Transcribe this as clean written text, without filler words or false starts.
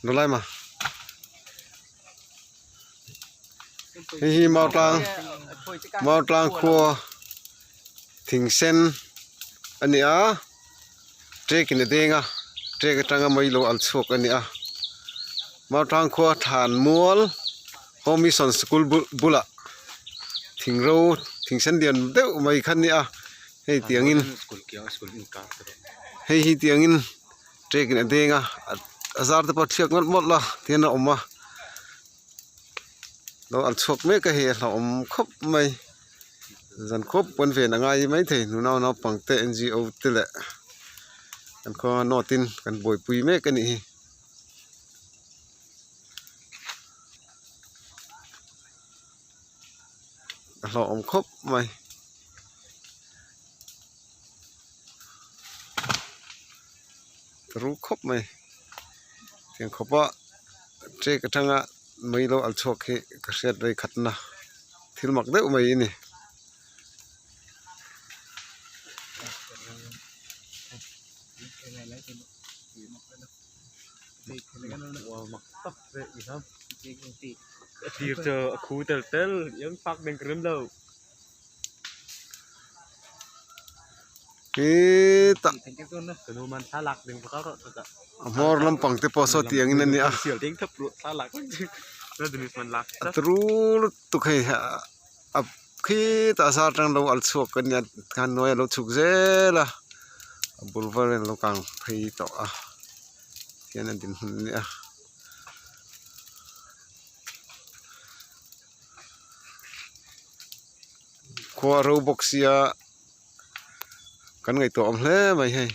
Nulai ma hei hi mau tlang mau tlang khua thing sen a ni a trek in a deng a trek atanga mai lo al chhuak a ni a mau tlang khua thlan mual home mission school bulah thing ro thing sen lian deuh mai kha a ni a hei tiangin hei hi tiangin trek in a deng a a zar te pawh a thiak mawlh mawlh a tihian a awm a lo al chhuak mek a hei a hlauhawm khawp mai zan khawp pawn ven a ngai maithei nunau naupang te N G O te leh kan khawnga note in kan buaipui mek a nih hi. A hlauhawm khawp mai. Ta ru khawp mai tiang khawpa trek atanga mei lo al chhuak hi ka hriat vei khatna thil mak deuh mai a ni. Hetah a hmawr lampang te pawh saw tiang in a ni a a turu lutuk hei a khitah zar atang lo al chhuak a nia tikhan hnuai a lo chhuk zel a a bul vel a lo kang phei tawh a tihian a dinhmun a ni a. Khua ro bawk sia kan ngaihtuah awm hle mai hei.